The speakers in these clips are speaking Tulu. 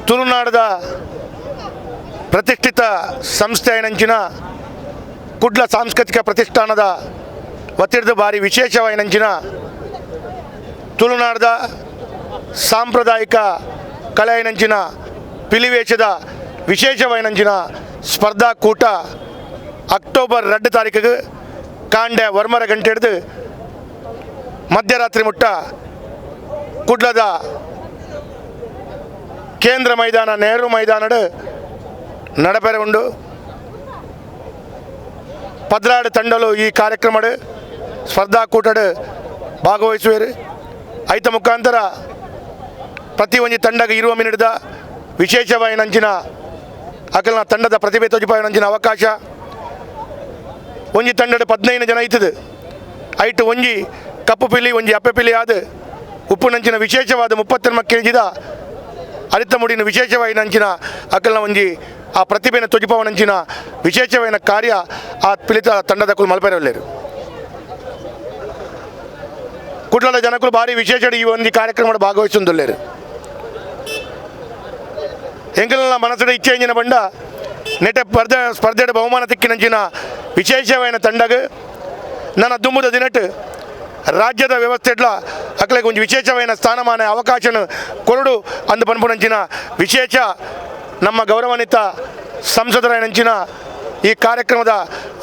ತುಳುನಾಡದ ಪ್ರತಿಷ್ಠಿತ ಸಂಸ್ಥೆ ನಂಚಿನ ಕುಡ್ಲ ಸಾಂಸ್ಕೃತಿಕ ಪ್ರತಿಷ್ಠಾನದ ವತಿರ್ದ ಬಾರಿ ವಿಶೇಷವಾಯಿನಂಚಿನ ತುಳುನಾಡದ ಸಾಂಪ್ರದಾಯಿಕ ಕಲೆಯನಂಚಿನ ಪಿಲಿವೇಶದ ವಿಶೇಷವಾಯಿನಂಚಿನ ಸ್ಪರ್ಧಾಕೂಟ ಅಕ್ಟೋಬರ್ 2 ತಾರೀಕಿಗೆ ಕಾಂಡೆ 1 ಗಂಟೆ ಹಿಡಿದು ಮಧ್ಯರಾತ್ರಿ ಮುಟ್ಟ ಕುಡ್ಲದ ಕೇಂದ್ರ ಮೈದಾನ ನೆಹರು ಮೈದಾನಡು ನಡಪೆರೆ ಉಂಡು. 12 ತಂಡಲು ಈ ಕಾರ್ಯಕ್ರಮಡು ಸ್ಪರ್ಧಾಕೂಟಡು ಭಾಗವಹಿಸುವರು. ಐತ ಮುಖಾಂತರ ಪ್ರತಿ ಒಂಜಿ ತಂಡಗೆ 20 ಮಿನಿಟ್ದ ವಿಶೇಷವಾಯಿನಂಚಿನ ಅಕಲ್ನ ತಂಡದ ಪ್ರತಿಭೆ ತೋಜಿಪಾಯಿನಂಚಿನ ಅವಕಾಶ. ಒಂಜಿ ತಂಡಡು 15 ಜನ ಐತದೆ. ಐಟು ಒಂಜಿ ಕಪ್ಪು ಪಿಲಿ ಒಂಜಿ ಅಪ್ಪೆ ಪಿಲಿ ಆದ ಉಪ್ಪುನಂಚಿನ ವಿಶೇಷವಾದ 32 ಕೆಜಿದ ಅರಿತ ಮುಡಿನ ವಿಶೇಷವಾಯಿನಂಚಿನ ಅಕಲ್ನ ಒಂಜಿ ಆ ಪ್ರತಿಭೆನ ತೊಜಿಪವನಂಚಿನ ವಿಶೇಷವಾಯಿನ ಕಾರ್ಯ ಆ ಪಿಲಿತ ತಂಡದ ಕುಲ್ ಮಲ್ಪೆರಲ್ಲೇರು. ಕುಡ್ಲದ ಜನಕುಲು ಭಾರಿ ವಿಶೇಷ ಈ ಒಂದು ಕಾರ್ಯಕ್ರಮ ಭಾಗವಹಿಸುಂದುಲ್ಲೇರು. ಎಂಕಲ್ನ ಮನಸ್ಸು ಇಚ್ಛೆ ಇಂಜಿನ ಬಂಡ ನೆಟ ಸ್ಪರ್ಧೆ ಬಹುಮಾನ ತಿಕ್ಕಿನಂಚಿನ ವಿಶೇಷವಾಯಿನ ತಂಡಗ ನನ್ನ ದುಂಬುದ ದಿನಟ್ ರಾಜ್ಯದ ವ್ಯವಸ್ಥೆ ಎಡ್ಲ ಅಕ್ಲೆಗ್ ಒಂಜಿ ವಿಶೇಷವಾಯಿನ ಸ್ಥಾನಮಾನ ಅವಕಾಶನ ಕೊರಡು ಅಂದು ಪನ್ಪುನಂಚಿನ ವಿಶೇಷ ನಮ್ಮ ಗೌರವಾನ್ವಿತ ಸಂಸದರಾಯನಂಚಿನ ಈ ಕಾರ್ಯಕ್ರಮದ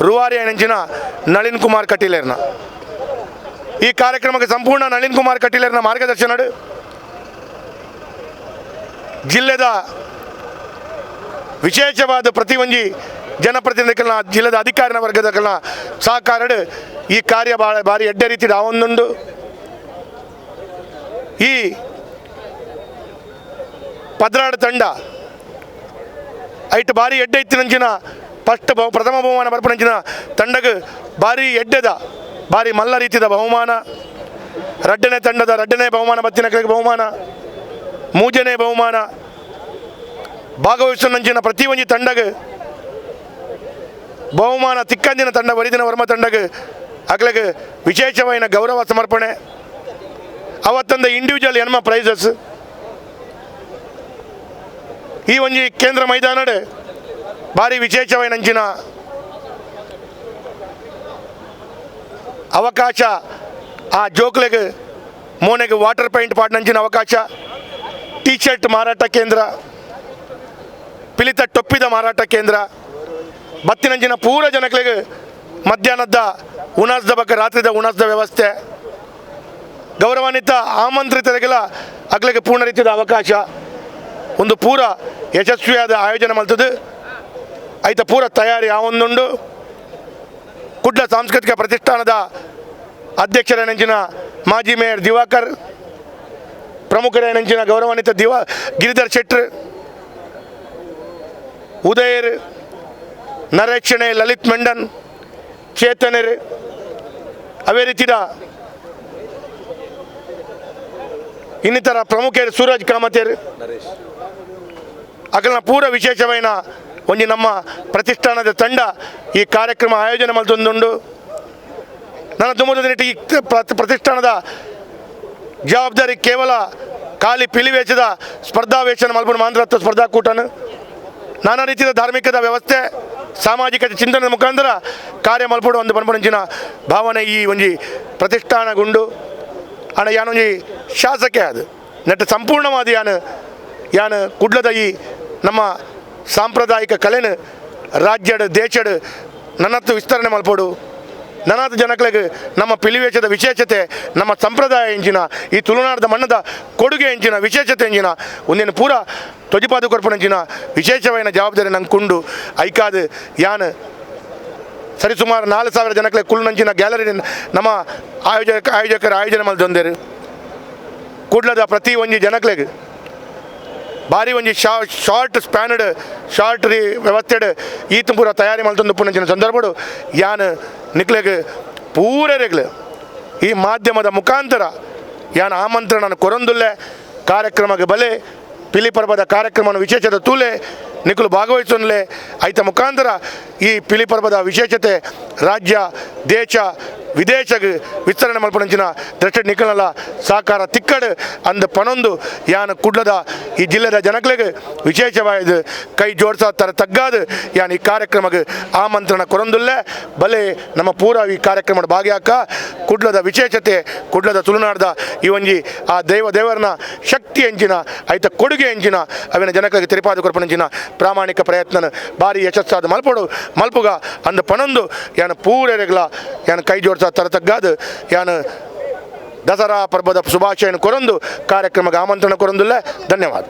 ರೂವಾರಿ ಆಯನಂಚಿನ ನಳಿನ್ ಕುಮಾರ್ ಕಟೀಲೇರ್ನ ಈ ಕಾರ್ಯಕ್ರಮಕ್ಕೆ ಸಂಪೂರ್ಣ ನಳಿನ್ ಕುಮಾರ್ ಕಟೀಲೇರ್ನ ಮಾರ್ಗದರ್ಶನಡು ಜಿಲ್ಲೆದ ವಿಶೇಷವಾದ ಪ್ರತಿ ಒಂಜಿ ಜನಪ್ರತಿನಿಧಿಗಳನ್ನ ಜಿಲ್ಲೆದ ಅಧಿಕಾರಿನ ವರ್ಗದಗಳನ್ನ ಸಹಕಾರಡು ಈ ಕಾರ್ಯ ಭಾರಿ ಎಡ್ಡೆ ರೀತಿ ಆವೊಂದುಂಡು. ಈ 12 ತಂಡ ಐಟ್ ಭಾರಿ ಎಡ್ಡೆ ಇತ್ತಿನಂಚಿನ ಫಸ್ಟ್ ಪ್ರಥಮ ಬಹುಮಾನ ಬರ್ಪುನಂಚಿನ ತಂಡಗ್ ಭಾರಿ ಎಡ್ಡೆದ ಭಾರಿ ಮಲ್ಲ ರೀತಿಯ ಬಹುಮಾನ, ರಡ್ಡನೇ ತಂಡದ ರಡ್ಡನೇ ಬಹುಮಾನ ಬತ್ತಿನ ಬಹುಮಾನ, ಮೂಜನೇ ಬಹುಮಾನ ಭಾಗವಹಿಸುವಂಚಿನ ಪ್ರತಿ ಒಂಜಿ ತಂಡಗ್ ಬಹುಮಾನ ತಿಕ್ಕಂದಿನ ತಂಡ ವರಿದಿನ ವರ್ಮ ತಂಡಗ್ ಅಕ್ಲೆಗ್ ವಿಶೇಷವಾಯಿನ ಗೌರವ ಸಮರ್ಪಣೆ. ಅವತ್ತೊಂದ ಇಂಡಿವಿಜುವಲ್ ಎನ್ಮ ಪ್ರೈಸಸ್ ಈ ಒಂಜಿ ಕೇಂದ್ರ ಮೈದಾನಡ್ ಭಾರಿ ವಿಶೇಷವಾಯಿನಂಚಿನ ಅವಕಾಶ ಆ ಜೋಕ್ಲೆಗ್ ಮೋನೆಗೆ ವಾಟರ್ ಪೈಂಟ್ ಪಾಡ್ನಂಚಿನ ಅವಕಾಶ, ಟೀ ಶರ್ಟ್ ಮಾರಾಟ ಕೇಂದ್ರ, ಪಿಲಿತ ಟೊಪ್ಪಿದ ಮಾರಾಟ ಕೇಂದ್ರ, ಬತ್ತಿನಂಚಿನ ಪೂರ ಜನಕ್ಲೆಗ್ ಮಧ್ಯಾಹ್ನದ ಉಣಸ್ದ ಬಕ್ಕ ರಾತ್ರಿದ ಉಣಸ್ದ ವ್ಯವಸ್ಥೆ, ಗೌರವಾನ್ವಿತ ಆಮಂತ್ರಿತರಿಗೆಲ್ಲ ಅಕ್ಲೆಗ್ ಪೂರ್ಣ ರೀತಿಯ ಅವಕಾಶ. ಒಂದು ಪೂರ ಯಶಸ್ವಿಯಾದ ಆಯೋಜನೆ ಮಲ್ತದೆ. ಐತ ಪೂರ ತಯಾರಿ ಆವೊಂದುಂಡು. ಕುಡ್ಲ ಸಾಂಸ್ಕೃತಿಕ ಪ್ರತಿಷ್ಠಾನದ ಅಧ್ಯಕ್ಷರೇನಂಚಿನ ಮಾಜಿ ಮೇಯರ್ ದಿವಾಕರ್, ಪ್ರಮುಖರೇನಂಚಿನ ಗೌರವಾನ್ವಿತ ಗಿರಿಧರ್ ಶೆಟ್ರ್, ಉದಯರ್, ನರೇಶ್ ಶೆಣೈ, ಲಲಿತ್ ಮೆಂಡನ್, ಚೇತನರ್, ಅವೇ ರೀತಿಯ ಇನ್ನಿತರ ಪ್ರಮುಖರು ಸೂರಜ್ ಕಾಮತೇರ್ ಅಕಲ್ನ ಪೂರ ವಿಶೇಷವಾಯಿನ ಒಂಜಿ ನಮ್ಮ ಪ್ರತಿಷ್ಠಾನದ ತಂಡ ಈ ಕಾರ್ಯಕ್ರಮ ಆಯೋಜನೆ ಮಲ್ತೊಂದುಂಡು. ನನ್ನ ದುಮ್ಮದ ಈ ಪ್ರತಿಷ್ಠಾನದ ಜವಾಬ್ದಾರಿ ಕೇವಲ ಖಾಲಿ ಪಿಲಿವೇಶದ ಸ್ಪರ್ಧಾವೇಶನ ಮಲ್ಪುನ ಮಾಂದ್ರತ್ವ ಸ್ಪರ್ಧಾಕೂಟನು ನಾನಾ ರೀತಿಯ ಧಾರ್ಮಿಕದ ವ್ಯವಸ್ಥೆ ಸಾಮಾಜಿಕ ಚಿಂತನೆ ಮುಖಾಂತರ ಕಾರ್ಯ ಮಲ್ಪಡು ಒಂದು ಪನ್ಪುನಂಚಿನ ಭಾವನೆ ಈ ಒಂಜಿ ಪ್ರತಿಷ್ಠಾನಗುಂಡು. ಅಣ್ಣ ಯಾನೊಂಜಿ ಶಾಸಕೆ ಅದು ನೆಟ್ ಸಂಪೂರ್ಣವಾದ ಯಾನು ಯಾನು ಕುಡ್ಲದ ಈ ನಮ್ಮ ಸಾಂಪ್ರದಾಯಿಕ ಕಲೆನು ರಾಜ್ಯಡ್ ದೇಶಡ್ ನನ್ನತ್ತು ವಿಸ್ತರಣೆ ಮಲ್ಪಡು, ನನಾದ ಜನಕ್ಲೆಗ್ ನಮ್ಮ ಪಿಲಿವೇಶದ ವಿಶೇಷತೆ ನಮ್ಮ ಸಂಪ್ರದಾಯ ಎಂಜಿನ ಈ ತುಳುನಾಡದ ಮಣ್ಣದ ಕೊಡುಗೆ ಎಂಜಿನ ವಿಶೇಷತೆ ಎಂಜಿನ ಒಂದೇನು ಪೂರ ತೊಜಿಪಾದು ಕೊರ್ಪುನಂಚಿನ ವಿಶೇಷವಾಯಿನ ಜವಾಬ್ದಾರಿ ನಂಗೆ ಕುಂಡು. ಐಕಾದ ಯಾನ್ ಸರಿಸುಮಾರು 4000 ಜನಕ್ಲೆ ಕುಳ್ಳುನಂಚಿನ ಗ್ಯಾಲರಿ ನಮ್ಮ ಆಯೋಜಕರ ಆಯೋಜನೆ ಮಲ್ತೊಂದೇರು. ಕುಡ್ಲದ ಪ್ರತಿ ಒಂಜಿ ಜನಕ್ಲೆಗ್ ಭಾರಿ ಒಂಜಿ ಶಾರ್ಟ್ ಸ್ಪ್ಯಾನಡ್ ಶಾರ್ಟ್ ರೀ ವ್ಯವಸ್ಥೆಡ್ ಈತ ಪೂರ ತಯಾರಿ ಮಲ್ತೊಂದು ಉಪ್ಪುನಂಚಿನ ಸಂದರ್ಭಡು ಯಾನ್ ನಿಕ್ಲೆಗ್ ಪೂರೆರೆಗ್ಲು ಈ ಮಾಧ್ಯಮದ ಮುಖಾಂತರ ಯಾನ್ ಆಮಂತ್ರಣ ಕೊರೊಂದುಲ್ಲೆ. ಕಾರ್ಯಕ್ರಮಕ್ಕೆ ಬಲೆ ಪಿಲಿ ಪರ್ಬದ ಕಾರ್ಯಕ್ರಮವನ್ನು ವಿಶೇಷದ ತೂಲೆ ನಿಕುಲು ಭಾಗವಹಿಸೊನ್ಲೆ. ಐತ ಮುಖಾಂತರ ಈ ಪಿಲಿ ಪರ್ಬದ ವಿಶೇಷತೆ ರಾಜ್ಯ ದೇಶ ವಿದೇಶಗ್ ವಿಸ್ತರಣೆ ಮಲ್ಪುನಂಚಿನ ದೃಷ್ಟಿ ನಿಕಲಲ ಸಹಕಾರ ತಿಕ್ಕಡ್ ಅಂದ್ ಪನೊಂದು ಯಾನ್ ಕುಡ್ಲದ ಈ ಜಿಲ್ಲೆದ ಜನಕ್ಲೆಗ್ ವಿಶೇಷವಾದ ಕೈ ಜೋಡ್ಸಾತರ ತಗ್ಗಾದು ಯಾನ್ ಈ ಕಾರ್ಯಕ್ರಮಕ್ಕೆ ಆಮಂತ್ರಣ ಕೊರೊಂದುಲ್ಲೆ. ಬಲೆ, ನಮ್ಮ ಪೂರ ಈ ಕಾರ್ಯಕ್ರಮದ ಭಾಗಿಯಾಕ. ಕುಡ್ಲದ ವಿಶೇಷತೆ, ಕುಡ್ಲದ ತುಳುನಾಡ್ದ ಈ ಒಂಜಿ ಆ ದೈವ ದೇವರನ ಶಕ್ತಿ ಎಂಚಿನ, ಐತ ಕೊಡುಗೆ ಎಂಚಿನ, ಅವಿನ ಜನಕ್ಕೆ ತೆರಿಪಾದ ಕೊರ್ಪುನಂಚಿನ ಪ್ರಾಮಾಣಿಕ ಪ್ರಯತ್ನ ಭಾರಿ ಯಶಸ್ಸಾದ ಮಲ್ಪೊಡು, ಮಲ್ಪುಗ ಅಂದ್ ಪನೊಂದು ಯಾನ್ ಪೂರೆರೆಗ್ಲ ಯಾನ್ ಕೈ ಜೋಡ್ಸ ತರ ತಗ್ಗಾದು ಯಾನ್ ದಸರಾ ಪರ್ಬದ ಶುಭಾಶಯನ ಕೊರೊಂದು ಕಾರ್ಯಕ್ರಮಕ್ಕೆ ಆಮಂತ್ರಣ ಕೊರೊಂದುಲ್ಲೆ. ಧನ್ಯವಾದ.